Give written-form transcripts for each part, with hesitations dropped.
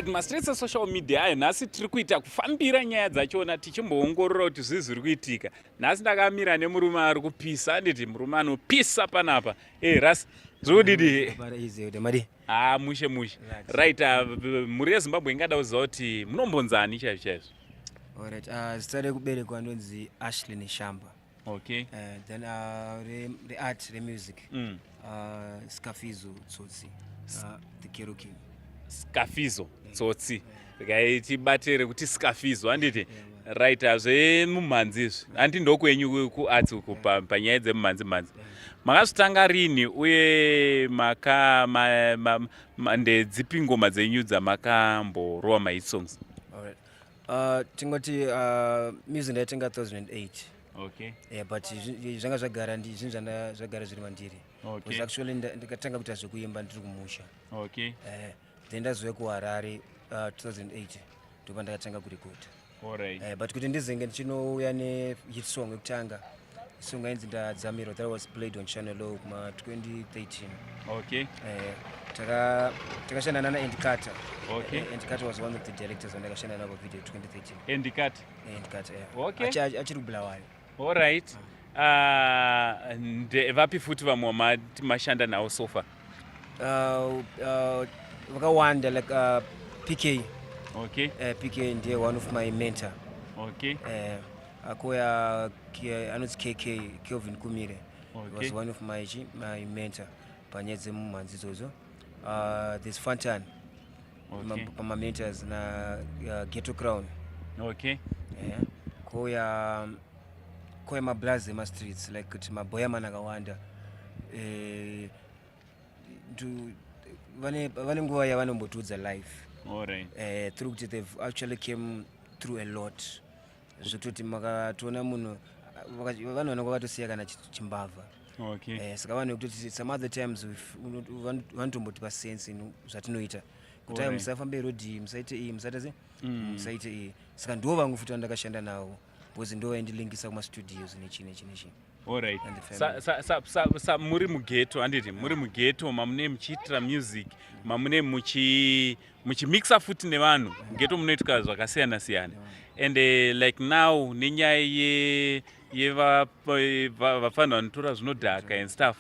Alright, mastreets esocial media ayo nhasi tiri kuita kufambira nyaya dzachona tichimboongorora kuti zvii zviri kuitika. Nhasi ndakamira nemurume ari kupisa, handiti murume anopisa panapa. Eh, Ras, zviri kudidi? Ah, mushe mushe. Right, mhuri yeZimbabwe ingada kuziva kuti munombonzani chaizvo chaizvo. Alright, zita rekuberekwa ndonzi Ashley Neshamba. Okay. Then reart remusic Scafizo Tsotsi, the Kero King. Scafizo Tsotsi. Regai tibate rekuti Scafizo, handiti? Yeah. Right, zvemumhanzi izvi handi ndokwenyu kuarts uku panyaya dzemumhanzi mhanzi. Makazvitanga rini uye maka ndedzipi ngoma dzenyu dzamakamborova mahit songs? Alright. Tingoti music ndaitenga 2008. Okay. Yeah, but zvanga zvagara ndi zvinhu zvanga zvagara zviri mandiri. Okay. Because actually ndakatanga kuita zvekuimba ndiri kumusha. Okay. Then ndazouya kuHarare 2008 ndopa ndakatanga kurekodha. Alright. But kuti ndizenge ndichinouya nehit song yekutanga, song yainzi Ndadzamirwa, that was played on Channel O kuma 2013. Okay. Takashanda nana Andy Carter. Okay. Andy Carter was one of the directors vandakashanda navo video 2013. Andy Carter. Andy Carter, yeah. Okay. Achiri kuBulawayo. Alright. Vapi futi vamwe mashanda navo so far? Vakawanda like PK. Okay. PK ndiye one of my mentor. Okay. Akoya anonzi KK, Kelvin Kumire. Okay. Was one of my mentor panyaya dzemumhanzi idzodzo. There's Fantan. Okay. Pama mentors na Ghetto Crown. Okay. Yeah. Koya mablaze emastreets like kuti maboyaman akawanda. Vane nguva yavanombotiudza life. Alright. Through kuti they've actually came through a lot. Zvekutoti makatoona munhu vanhu vanenge vakatosiya kana chimbavha. Okay. Saka vanhu vekutoti some other times vanotombotipa sense zvatinoita. Kuti ayo musafambe road, musaite iyi, musaite sei? Musaite iyi. Saka ndo vamwe futi vandakashanda navo because ndo vaindilinkisa kumastudios nechi nechi nechi. Alright. And the family. Sa muri mughetto, handiti? Muri mughetto mamune muchiitira music, mamune muchimixa futi nevanhu. Mughetto munoitika zvakasiyana siyana. And like now nenyaya yevafana vanotora zvinodhaka and stuff.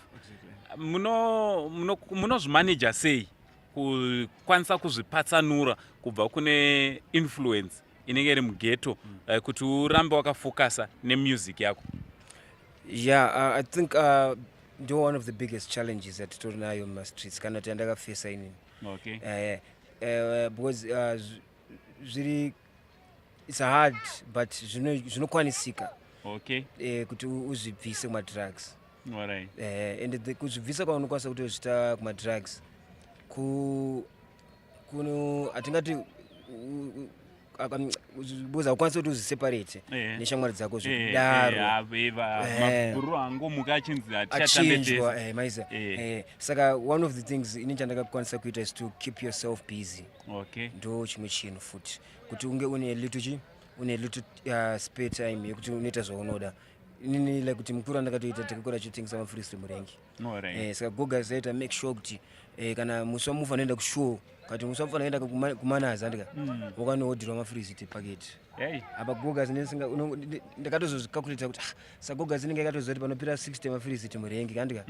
Munozvimaneja sei kukwanisa kuzvipatsanura kubva kune influence inenge iri mughetto, kuti urambe wakafokasa nemusic yako? Yeah, I think ndo one of the biggest challenges yatitori nayo mumastreets kana kuti yandakafesa inini. Okay. Because zviri it's hard but zvinokwanisika. Okay. Kuti uzvibvise kumadrugs. Alright. And kuzvibvisa kwaunokwanisa kutozvita kumadrugs kuno hatingati because haukwanisi kuti uzviseparate neshamwari dzako zvekudaro. Mabhuru angomuka achinzi hatichatambe Achinjwa tese. Maisa. Saka one of the things ini chandakakwanisa kuita is to keep yourself busy. Okay. Ndo chimwe chinhu futi kuti unge une little chi une little spare time yekuti unoita zvaunoda. Inini like kuti mukuru andakatoita takakura achitengesa mafirisi murengi. Alright. Saka goga zaita make sure kuti kana musi wamufa anoenda kushow, kati musi wamufa anoenda kumanazi andika wakanoodhirwa mafirisi packet. Hey. Apa goga ndakatozozvicalculata kuti saka goga dzinenge yakatoziva kuti panopera 60 mafirisi murengi kandika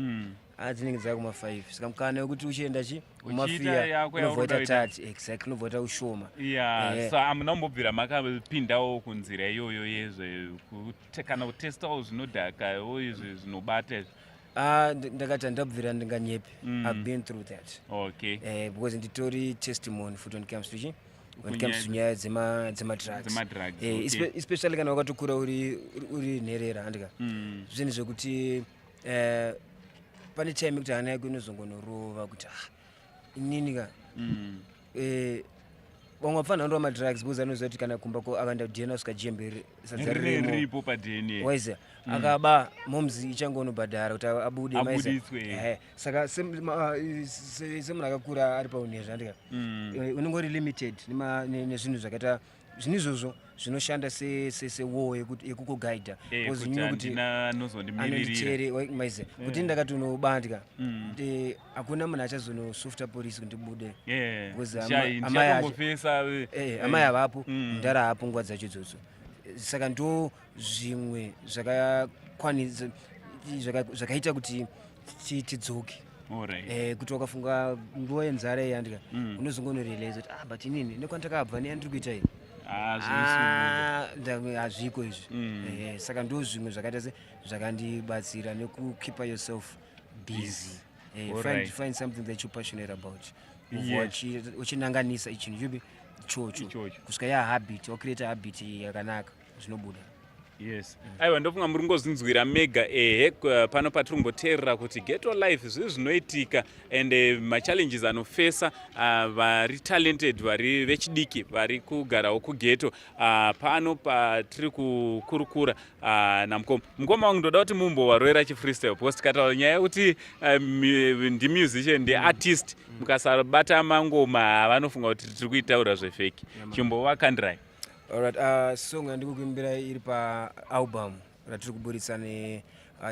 dzinenge dzava kuma 5, saka mukana wekuti uchienda chi Uchiita kumafiya yako unobva waita yaunoda kuita. tati exactly, unobva waita ushoma. Yeah, so hamuna kumbobvira makapindawo kunzira iyoyo yezve kana kutestawo zvinodhaka izvi zvinobata izvi? Ah, ndakati handabvira, ndinganyepi. I've been through that. Okay. Because nditori testimony futi when it comes to chi when it Kunyaya comes to nyaya dzemadrugs. Dzemadrugs, okay. Especially kana wakatokura uri nherera, handika? Zvinhu zvekuti pane time yekuti hana yako inozongonorova kuti ah, inini ka vamwe vapfanha vanova madrugs because anoziva kuti kana kumba akaenda kudhena kusvika jembe sadza ririmo. Riripo padheni. Waiziva akaba momzi ichangonobhadhara kuti abude, maiziva. Abuditswe. Saka semunhu akakura ari paunezva, handika? Unenge uri limited nezvinhu zvakaita Zvinhu izvozvo zvinoshanda sewall yekukugaidha. Because you know kuti handina anozondimiririra. Anonditere maize kuti ndakatonobatwa, hakuna munhu achazonosofta polisi kuti ndibude. Because amai Ndichatongofesa. Amai havapo, ndara hapo nguva dzacho idzodzo. Saka ndo zvimwe zvakakwanisa zvakaita kuti tidzoke. Kuti wakafunga nguva yenzara iyandika, unozongonorealize kuti, ah, but inini nekwandakabva neyandiri kuita iyi, Ah, zvinosungura. Ah, hazviko izvi. Saka ndo zvimwe zvakaita se zvakandibatsira nekukeepa yourself busy. Find something that you're passionate about. Ubva uchinanganisa ichinhu chipi ichocho Ichocho. kusvika yahabit, wacreata habit yakanaka, zvinobuda. Yes, aiwa, ndofunga muri ngozvinzwira mega. Ehe, pano patiri kumboteerera kuti ghetto life, zvii zvinoitika and machallenges anofesa vari talented, vari vechidiki vari kugarawo kughetto. Pano patiri kukurukura namukoma. Mukoma wangu, ndoda kuti mumbovaroera chifreestyle, because tikataura nyaya yekuti ndimusician, ndiartist, mukasabata mangoma vanofunga kuti tiri kuitaura zvefake. Chimbovakandirai. Alright, song yandikukuimbira iri paalbum ratiri kuburitsa ne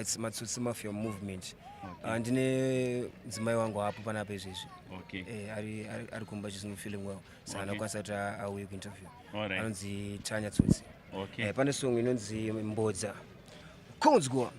it's Matsotsi Mafia Movement. Ndine mudzimai wangu hapo panapa izvezvi. Ari kumba, she's not feeling well, saka anokwanisa kuti auye kuinterview. Anonzi Tanya Tsotsi. Pane song inonzi Mbodza. Kunzwa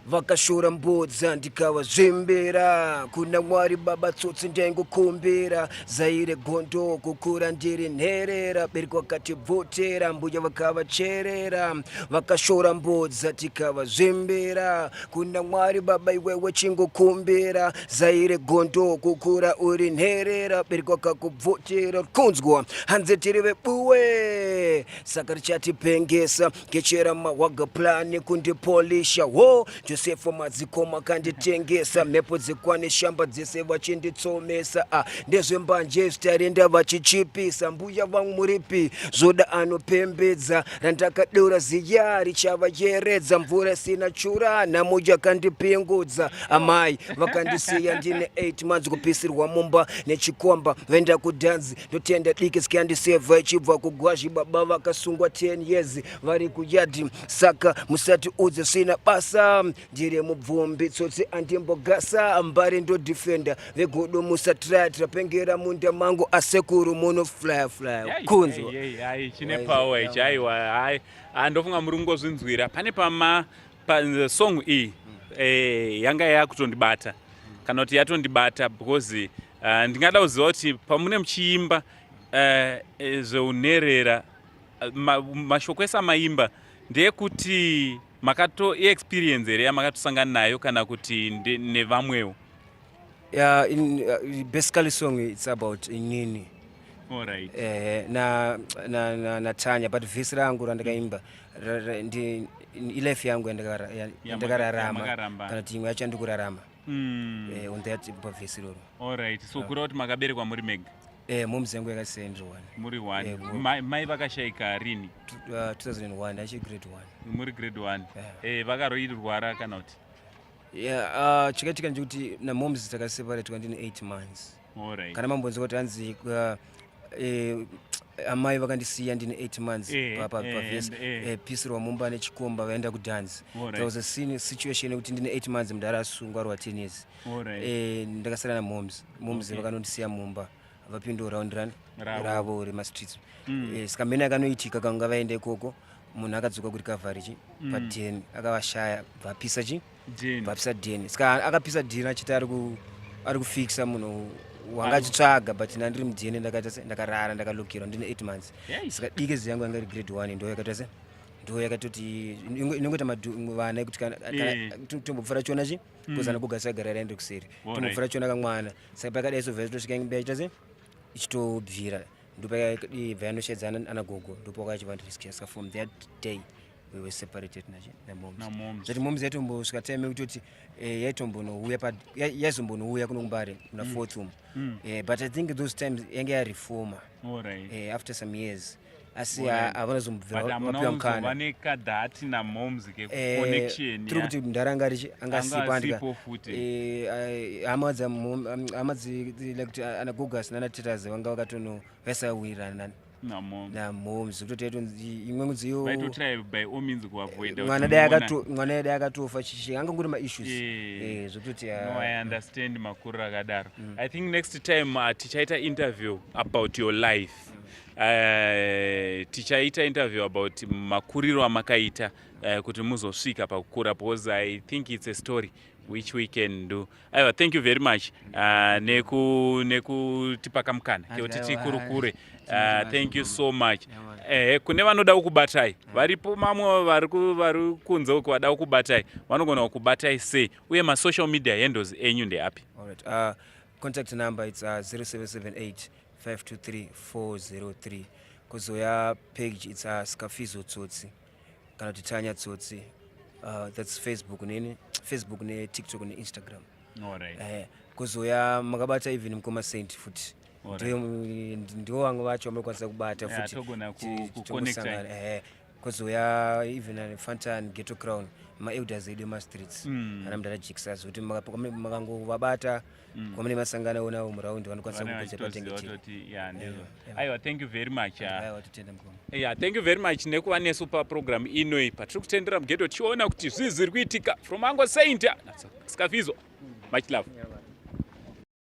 vakashora mbodza ndikavazvembera kuna Mwari Baba Tsotsi, ndaingokumbira zaire gondo kukura ndiri nherera, bereki vakatibvutera, mbuya vakavacherera. Vakashora mbodza tikavazvembera kuna Mwari Baba, iwewe chingokumbira zaire gondo kukura uri nherera, bereki vakakubvutera. Kunzwa hanzi tiri vebuwe, saka richatipengesa kechera mahwaga plani kundipolisha wo Josefa madzikoma kanditengesa, mhepo dzekwane shamba dzese vachinditsomesa. Ah, ndezvembanje zvitarenda vachichipisa. Mbuya vangu muripi? Zvoda anopembedza randakadeura ziya richavayeredza, mvura isina chura, nhamo yakandipingudza. Amai vakandisiya ndine 8 months, kupisirwa mumba nechikomba, vaenda kudhanzi. Ndotenda diki sikandisevha ichibva kugwazhi. Baba vakasungwa 10 years vari kuyadhi, saka musati udze svina basa. Ndiri mubvumbi Tsotsi, andimbogasa mbari, ndodefenda vegodo, musatratra pengera munda mangu asekuru muno flya flya kunzwa. Ai, chine power ichi. Aiwa, hai, ndofunga muri kungozvinzwira pane pama pasong iyi. Yanga yakutondibata, kana kuti yatondibata, because ndingada kuziva kuti pamune muchiimba zveunherera, mashoko ese amaimba ndeyekuti makato iexperience here yamakatosangana nayo, kana kuti nevamwewo? Yeah, basically song it's about inini na Tanya, but vhesi rangu randakaimba ndi ilife yangu yandakararama, Yamakaramba. kana kuti imwe yacho yandikurarama. On that pavhesi iroro. Alright, so kureva kuti makaberekwa muri mega? Moms yangu yakasiya ndiri one. Muri one? Mai vakashayika rini? 2001, ndachi grade one. Muri grade one? Yeah. Vakaroirwara kana kuti? Yeah, chakaitika ndechekuti namoms takaseparatwa ndine 8 months. Kana mambonzwa kuti hanzi amai vakandisiya ndine 8 months, pavhesi, pisirwa mumba nechikomba, vaenda kudhanzi. There was a situation yekuti ndine 8 months, mudhara asungwa ari wa10 years. Ndakasara namoms. Moms vakanondisiya mumba, vapinda round run Ravo. Ravo remastreets. Saka mhene akanoitika kanga vaenda ikoko, munhu akadzoka kurecovery chi padhen akavashaya, bvapisa chi Den. Bvapisa den. Saka akapisa den achiti ari kufikisa munhu wanga achitsvaga, but ndandiri mudheni, ndakaita se ndakarara ndakalokirwa ndine 8 months. Saka dike yangu yanga iri grade 1, ndo yakaita se ndo yakatoti inongoita vana yekuti kana tombopfura chiona chi because anagoga sagara raende kuseri, tombopfura chiona kamwana. Saka pakadai so vhaitosvika yaita se ichitobvira, ndopabva yanoshedza anagogo, ndopawakachivandiriskiya. Saka from that day we were separated namoms. Namoms. Zvati moms yaitombosvika time yekutoti yaitombonouya yaizombonouya kuno kuMbare kuna fourth umu. But I think those times yange yareforma after some years, asi havana zombobvira But hamuna vapiwa kuzova mukana. nekadhati namoms keconnection? Tiri kuti mudhara anga arichi anga asipo. Asipo futi. Hama hama like kuti anagogas nanatetas vanga vakatono vaisawirirana. Namo. Namoms kutoti yaitonzi imwe nziyo Vaitotry by all means kuavoida mwana kuti dai muona. mwana dai akatofa chichi angangori maissues. Zvekutoti No, I understand makuriro akadaro. I think next time tichaita interview about your life. Tichaita interview about makuriro amakaita kuti muzosvika pakukura, because I think it's a story which we can do. Aiwa, thank you very much nekutipa kamukana kekuti Aiwa, tikurukure. Tinoita. Thank you so much. Yeah, man. Kune vanoda kukubatai varipo, mamwe vari kunze uko vada kukubatai, vanogona kukubatai sei, uye masocial media handles enyu ndeapi? Alright. Contact number, it's 0778 523 403. Kuzoya page, it's Scafizo Tsotsi kana kuti Tanya Tsotsi. That's Facebook nini, Facebook neTikTok neInstagram. Kuzoya makabata even Mukoma Saint futi. Ndiwo vamwe vacho vamunokwanisa kubata futi. Togona kuconnecta. Tongosangana. Kuzoya even Fantan, Ghetto Crown, maelders edu emastreets, ana mudara Jixas, kuti makangovabata kwamune masangana navo muraundi, vanokwanisa Vanenge kupedza vachitoziva patenge tiri. kutoti, yeah, ndizvo. Aiwa, thank you very much. Aiwa, totenda, mukoma. Yeah, thank you very much nekuva nesu paprogram inoi patiri kutendera mughetto tichiona kuti zvii zviri kuitika. From Uncle Saint Scafizo, much love. Yeah, man.